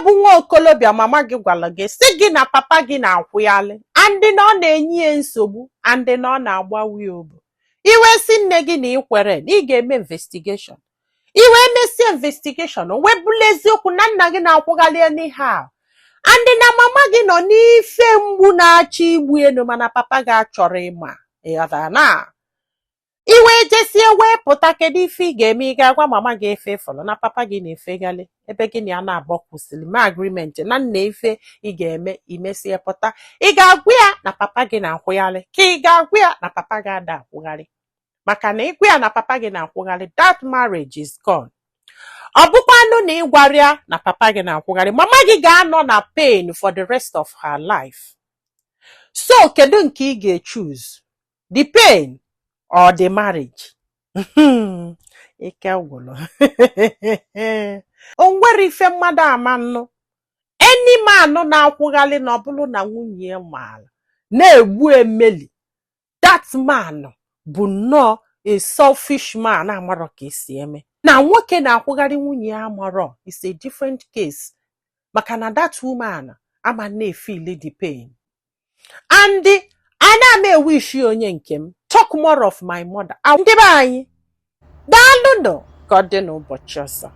bụ nwa okolobịa, mama gị gwara gị sị gị na papa gị na-akwụghalị, and na ọ na-enye ya nsogbu, and na ọ na-agbawa ya obi. Iwe si nne gị na ikwere na ị ga-eme investigation. Iwe mesie investigation, o wee bụrụ eziokwu na nna gị na-akwụghalị anyhow, and na mama gị nọ n'ife mgbu na-achọ igbu elu, mana papa gị achọrọ ịma. Ịghọtara na iwe jesie wee pụta, kedu ife ị ga-eme? Ị ga-agwa mama gị efe fọrọ na papa gị na-efeghalị ebe gị na ya na-abọ kwụsịrị ma agreement na nna? Ife ị ga-eme, imesie pụta, ị ga-agwa ya na papa gị na-akwụghalị, ka ị ga-agwa ya na papa gị ada akwụghalị? Maka na ịgwa ya na papa gị na-akwụghalị, that marriage is gone. Ọ bụkwanụ na ị gwara ya na papa gị na-akwụgharị, mama gị ga-anọ na pain for the rest of her life. So kedu nke ị ga-choose, the pain or the marriage? Ike gwụrụ. O nwere ife mmadụ ama nnụ. Any man na-akwụghalị na ọ bụrụ na nwunye ya maara na-egbu emeli, that man bụ nnọọ a selfish man amarọ ka esi eme. Na nwoke na-akwụgharị nwunye ya amarọ is a different case, maka na that woman ama na-efeel the pain. And ana m ewishi onye nke m, talk more of my mother. Ndị be anyị, daalụnụ. Ka ọ dị n'ụbọchị ọzọ.